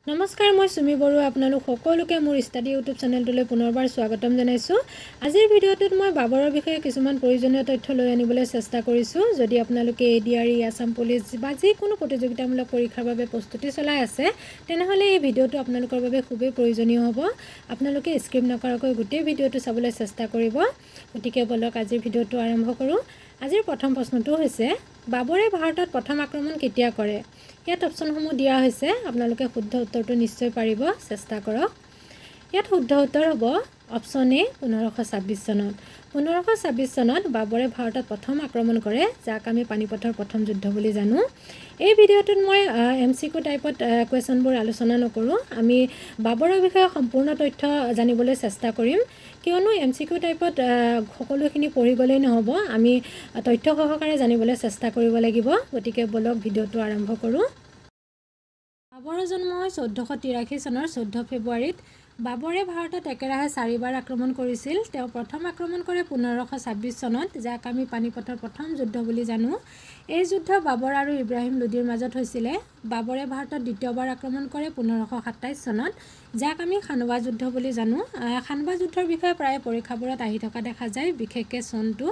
নমস্কাৰ, মই চুমি বৰুৱা। আপোনালোক সকলোকে মোৰ ষ্টাডি ইউটিউব চেনেলটোলৈ পুনৰবাৰ স্বাগতম জনাইছোঁ। আজিৰ ভিডিঅ'টোত মই বাবৰৰ বিষয়ে কিছুমান প্ৰয়োজনীয় তথ্য লৈ আনিবলৈ চেষ্টা কৰিছোঁ। যদি আপোনালোকে এডিআৰই, আছাম পুলিচ বা যিকোনো প্ৰতিযোগিতামূলক পৰীক্ষাৰ বাবে প্ৰস্তুতি চলাই আছে, তেনেহ'লে এই ভিডিঅ'টো আপোনালোকৰ বাবে খুবেই প্ৰয়োজনীয় হ'ব। আপোনালোকে স্কিপ নকৰাকৈ গোটেই ভিডিঅ'টো চাবলৈ চেষ্টা কৰিব। গতিকে ব'লক, আজিৰ ভিডিঅ'টো আৰম্ভ কৰোঁ। আজিৰ প্ৰথম প্ৰশ্নটো হৈছে, বাবৰে ভাৰতত প্ৰথম আক্ৰমণ কেতিয়া কৰে? ইয়াত অপশ্যনসমূহ দিয়া হৈছে, আপোনালোকে শুদ্ধ উত্তৰটো নিশ্চয় পাৰিব, চেষ্টা কৰক। ইয়াত শুদ্ধ উত্তৰ হ'ব অপশ্যন এ, 1526 চনত। 1526 চনত বাবৰে ভাৰতত প্ৰথম আক্ৰমণ কৰে, যাক আমি পানিপথৰ প্ৰথম যুদ্ধ বুলি জানো। এই ভিডিঅ'টোত মই এমচিকিউ টাইপত কুৱেশ্যনবোৰ আলোচনা নকৰোঁ। আমি বাবৰৰ বিষয়ে সম্পূৰ্ণ তথ্য জানিবলৈ চেষ্টা কৰিম, কিয়নো এমচিকিউ টাইপত সকলোখিনি পঢ়ি গ'লেই নহ'ব, আমি তথ্য সহকাৰে জানিবলৈ চেষ্টা কৰিব লাগিব। গতিকে ব'লক, ভিডিঅ'টো আৰম্ভ কৰোঁ। বাবৰৰ জন্ম হয় 1483 চনৰ 14 ফেব্ৰুৱাৰীত। বাবৰে ভাৰতত একেৰাহে চাৰিবাৰ আক্ৰমণ কৰিছিল। তেওঁ প্ৰথম আক্ৰমণ কৰে 1526 চনত, যাক আমি পানিপথৰ প্ৰথম যুদ্ধ বুলি জানো। এই যুদ্ধ বাবৰ আৰু ইব্ৰাহিম লোদিৰ মাজত হৈছিলে। বাবৰে ভাৰতত দ্বিতীয়বাৰ আক্ৰমণ কৰে 1527 চনত, যাক আমি খানোৱা যুদ্ধ বুলি জানো। খানোৱা যুদ্ধৰ বিষয়ে প্ৰায়ে পৰীক্ষাবোৰত আহি থকা দেখা যায়, বিশেষকৈ চনটো।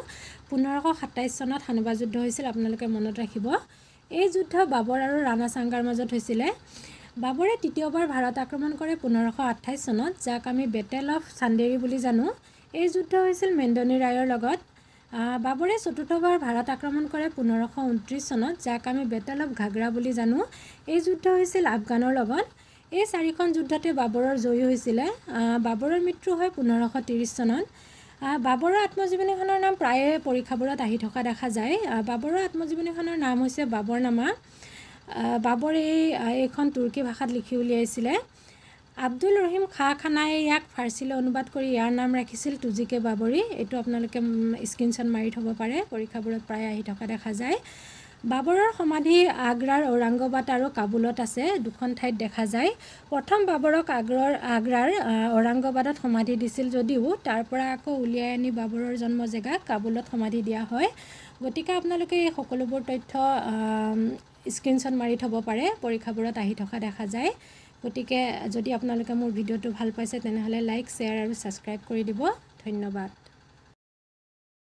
1527 চনত খানোৱা যুদ্ধ হৈছিল, আপোনালোকে মনত ৰাখিব। এই যুদ্ধ বাবৰ আৰু ৰাণা চাংগাৰ মাজত হৈছিলে। বাবৰে তৃতীয়বাৰ ভাৰত আক্ৰমণ কৰে 1528 চনত, যাক আমি বেটেল অফ চান্দেৰী বুলি জানো। এই যুদ্ধ হৈছিল মেন্দনী ৰায়ৰ লগত। বাবৰে চতুৰ্থবাৰ ভাৰত আক্ৰমণ কৰে 1529 চনত, যাক আমি বেটেল অফ ঘাগৰা বুলি জানো। এই যুদ্ধ হৈছিল আফগানৰ লগত। এই চাৰিখন যুদ্ধতে বাবৰৰ জয়ী হৈছিলে। বাবৰৰ মৃত্যু হয় 1530 চনত। বাবৰৰ আত্মজীৱনীখনৰ নাম প্ৰায়ে পৰীক্ষাবোৰত আহি থকা দেখা যায়। বাবৰৰ আত্মজীৱনীখনৰ নাম হৈছে বাবৰনামা। বাবৰে এইখন তুৰ্কী ভাষাত লিখি উলিয়াইছিলে। আব্দুল ৰহিম খাঁ খানাই ইয়াক ফাৰ্চীলৈ অনুবাদ কৰি ইয়াৰ নাম ৰাখিছিল তুজিকে বাবৰি। এইটো আপোনালোকে স্ক্ৰীনশ্বট মাৰি থ'ব পাৰে, পৰীক্ষাবোৰত প্ৰায় আহি থকা দেখা যায়। বাবৰৰ সমাধি আগ্ৰাৰ ঔৰংগাবাদ আৰু কাবুলত আছে, দুখন ঠাইত দেখা যায়। প্ৰথম বাবৰক আগ্ৰাৰ ঔৰংগাবাদত সমাধি দিছিল যদিও তাৰ পৰা আকৌ উলিয়াই আনি বাবৰৰ জন্ম জেগা কাবুলত সমাধি দিয়া হয়। গতিকে আপোনালোকে এই সকলোবোৰ তথ্য স্ক্ৰীনশ্বট মাৰি থ'ব পাৰে, পৰীক্ষাবোৰত আহি থকা দেখা যায়। গতিকে যদি আপোনালোকে মোৰ ভিডিঅ'টো ভাল পাইছে, তেনেহ'লে লাইক, শ্বেয়াৰ আৰু ছাবস্ক্ৰাইব কৰি দিব। ধন্যবাদ।